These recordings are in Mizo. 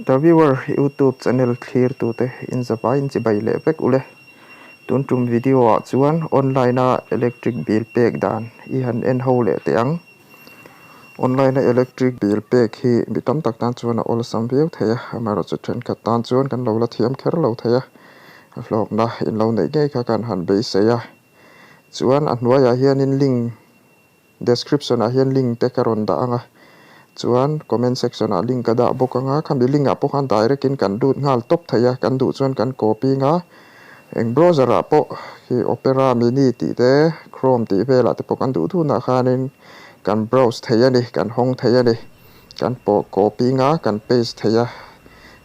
The viewer youtube channel thlir tute in zavai in chibai leh vek ule. Tun tum video ah chuan online a electric bill pek dan i han en ho leh teh ang. Online a electric bill pek hi mi tam tak tan chuan a awlsam viau thei a, amaherawhchu thenkhat tan chuan kan lo la thiam kher lo thei a, a hlawkna in lo neih ngei kha kan han beisei a. Chuan a hnuaiah hianin link Description ah hian link te ka rawn dah ang a, chuan comment section ah link ka dah bawk ang a, khami link ah pawh khan direct in kan lut nghal tawp thei a, kan duh chuan kan copy ang a, eng browser ah pawh khi Opera mini tih te, Chrome tih velah te pawh kan duh duhnah khanin kan browse thei a ni, kan hawng thei a ni, kan pawh copy ang a, kan paste thei a,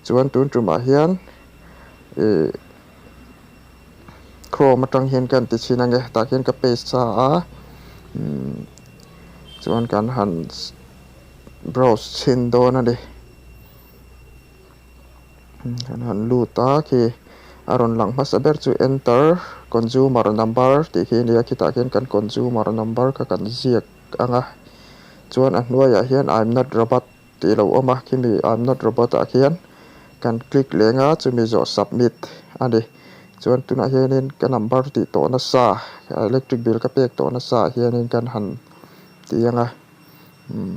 chuan tun tumah hian ih. Chrome atang hian ka han ti chhin ange tah khian ka paste sa a umm chuan kan han browse chhin dawn a ni kan han lut a khi a rawn lang hmasa ber chu enter consumer number tih khi a ni a khitah khian kan consumer number kha kan ziak ang a chuan a hnuaiah hian I'm not robot tih lo awm a, khimi I'm not robot ah khian kan click leng a, chumi zawh submit a ni. Chuan tunah hianin ka number tih tawh nasa, electric bill ka pek tawh nasa ah hianin kan han ti ang a, umm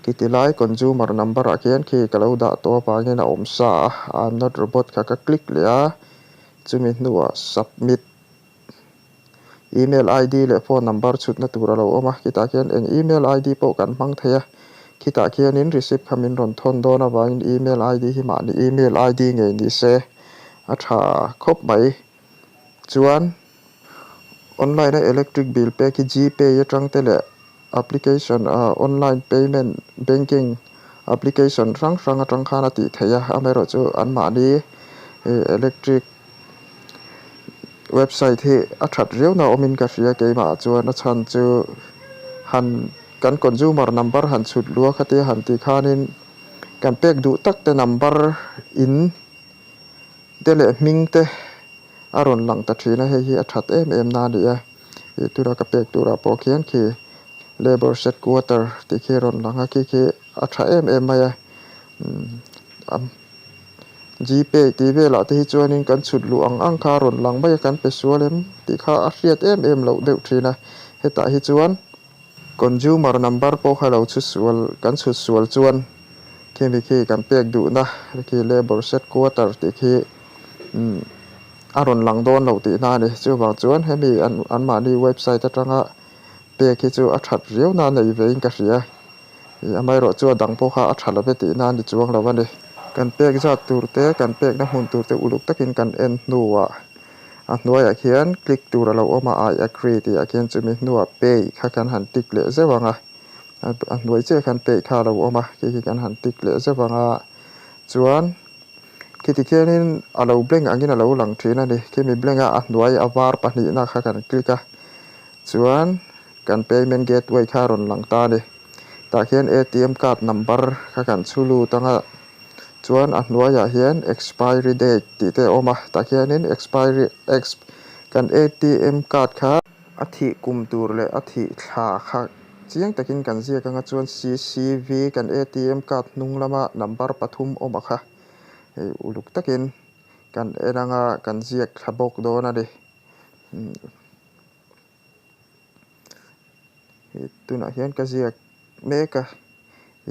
khiti lai consumer number ah khian khi ka lo dah tawh avangin a awm sa a, I'm not robot kha ka click leh a, chumi hnuah submit. Email ID leh phone number chhutna tur a lo awm a, khitah khian eng email ID pawh kan hmang thei a, khitah khianin receipt kha min rawn thawn dawn avangin email ID hi mahni email ID ngei ni se a tha khawp mai. Chuan online a electric bill pek hi Gpay atang te leh application ah online payment banking application hrang hrang atang khan a tih theih a, amaherawhchu anmahni electric website hi a that riau na awmin ka hria keimah ah chuan a chhan chu han kan consumer number han chhut luah khatia han tih khanin kan pek duh tak te number in te leh hming te a rawn lang ta thin a hei hi a that em em na a ni a ih tuna ka pek turah pawh khian khi labour shed quarter tih khi a rawn lang a khi khi a tha em em mai a umm. Gpay tih velah te hi chuanin kan chhut luh ang ang kha a rawn lang mai a, kan pe sual em tih kha a hriat em em loh deuh thin a, hetah hi chuan consumer number pawh kha lo chhu sual kan chhut sual chuan khimi khi kan pek duhna khi labour shed quarter tih khi umm a rawn lang dawn lo tihna a ni. Chuvang chuan hemi an anmahni website atanga pek hi chu a that riau na nei vein ka hria. Ih amaherawh chu a dang pawh kha a tha lo ve tihna a ni chuang lo a ni. Kan pek zat tur te, kan pekna hmun tur te uluk takin kan en hnuah a hnuaiah khian click tur a lo awm a, I agree tih ah khian chumi hnuah pay kha kan han tick leh zeuh ang a, a hnuai chiah khan pay kha a lo awm a, khi khi kan han tick leh zeuh ang a, chuan khiti khianin a lo blank angin a lo lang thin a ni, khimi blank a a hnuai a var pahnihna kha kan click a, chuan. Kan payment gateway kha a rawn lang ta a ni. Tah khian atm card number kha kan chhu lut ang a, chuan a hnuaiah hian expiry date tih te a awm a, tah khianin expiry exp kan atm card kha a thih kum tur leh a thih thla kha chiang takin kan ziak ang a, chuan ccv kan atm card hnung lama number pathum awm a kha hei uluk takin kan en ang a, kan ziak thla bawk dawn a ni. Ih tunah hian ka ziak mek a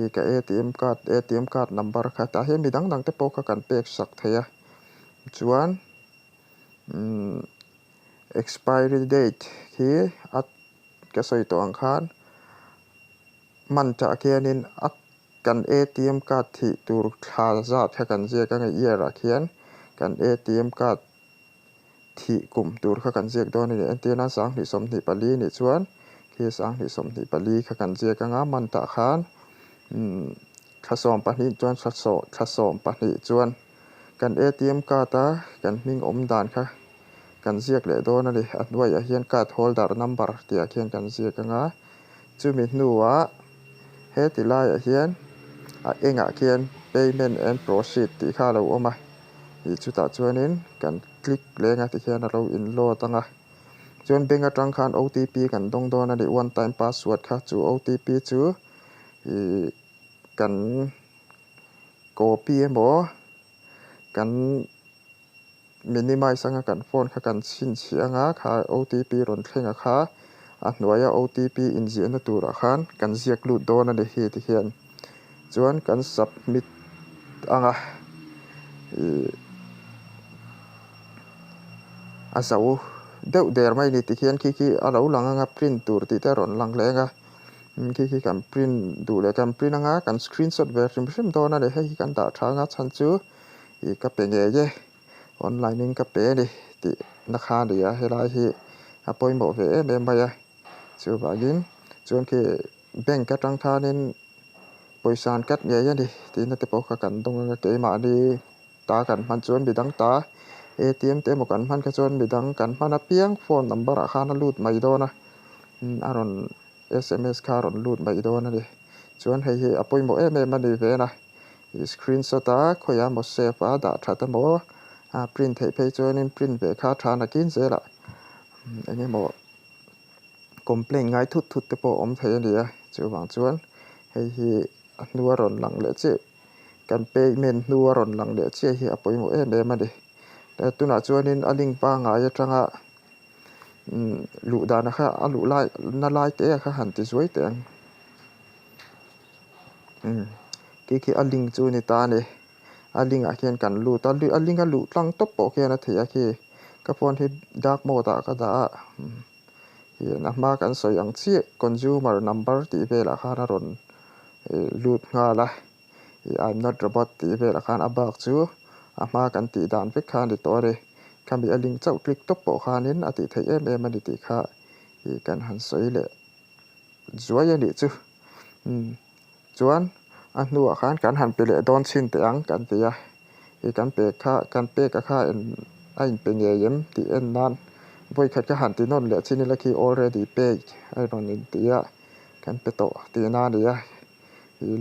ih ka atm card atm card number kha tah hian mi dang dang te pawh kha kan pek sak thei a chuan umm expiry date khi a ka sawi tawh ang khan hman tah khianin a kan atm card thih tur thla zat kha kan ziak ang a year ah khian kan atm card. Thih kum tur kha kan ziak dawn a ni. Entirna 2024 nih chuan khi 2024 kha kan ziak anga man tah khan thla 12 chuan thla thla 12 chuan kan atm card a kan hming awm dan kha kan ziak leh dawn a ni. A hnuaiah hian card holder number tih ah khian kan ziak anga chumi hnuah heti laiah hian a engah khian payment and proceed tih kha a lo awm a. Ih chutah chuanin kan click leng a tikhian a lo in load ang a, chuan bank atang khan otp kan dawng dawn a ni one time password kha chu otp chu ih kan copy emaw kan minimize anga kan phone kha kan chhinchhiah anga kha OTP rawn thleng a kha a hnuaia OTP inziahna turah khan kan ziak lut dawn a ni hi tikhian chuan kan submit anga ih a zo deuh der mai a ni tikhian khi khi a lo lang anga print tur tih te a rawn lang leh anga khi khi kan print duh leh kan print anga kan screenshot ve hrim hrim dawn a ni hei hi kan dah tha anga chhan chu ih ka pe ngei e online in ka pe a ni tih na kha a ni a helai hi a pawimawh ve em em mai a chuvangin chuan khi bank atang khanin pawisa an cut ngei a ni tihna te pawh kha kan dawng anga keimahni ta kan hman chuan midang ta ATM te emaw kan hman kha chuan midang kan hman apiang phone number ah khan a lut mai dawn a a rawn sms kha a rawn lut mai dawn a ni chuan hei hi a pawimawh em em a ni ve na screenshot a khawiah emaw save a dah that emaw a print theih phei chuanin print ve kha tha nakin zelah eng emaw complaint ngai thut thut te pawh awm thei a ni a chuvang chuan hei hi a hnu a rawn lang leh chiah kan payment hnu a rawn lang leh chiah hi a pawimawh em em a ni tunah chuanin a link pangngai atanga luh dan kha a luh lai na lai te kha han ti zuai teh ang khi khi a link chu ni ta a ni a link ah khian kan lut a a link a luh tlang tawp pawh khian a theih a khi ka phone hi dark mode ah ka dah a hian a hma kan sawi ang chiah consumer number tih velah khan a rawn lut nghal a I'm not robot tih velah khan a bak chu a hma kan tih dan vek kha a ni tawh a ni khami a link chauh click tawp pawh khanin a tih theih em em a ni tih kha kan han sawi leh zuai a nih chu chuan a hnuah khan kan han pe leh dawn chhin teh ang kan ti a kan pe kha kan pek a kha a inpe ngei em tih en nan vawikhat ka han ti nawn leh chin ila khi already paid a rawn inti a kan pe tawh tihna a ni a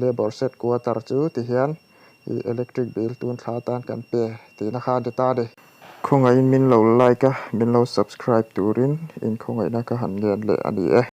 labour shed quarter chu tihian electric bill tun thla atan kan pe tihna kha a ni ta a ni. Khawngaihin min lo like a min lo subscribe turin in khawngaihna ka han ngen leh a ni e.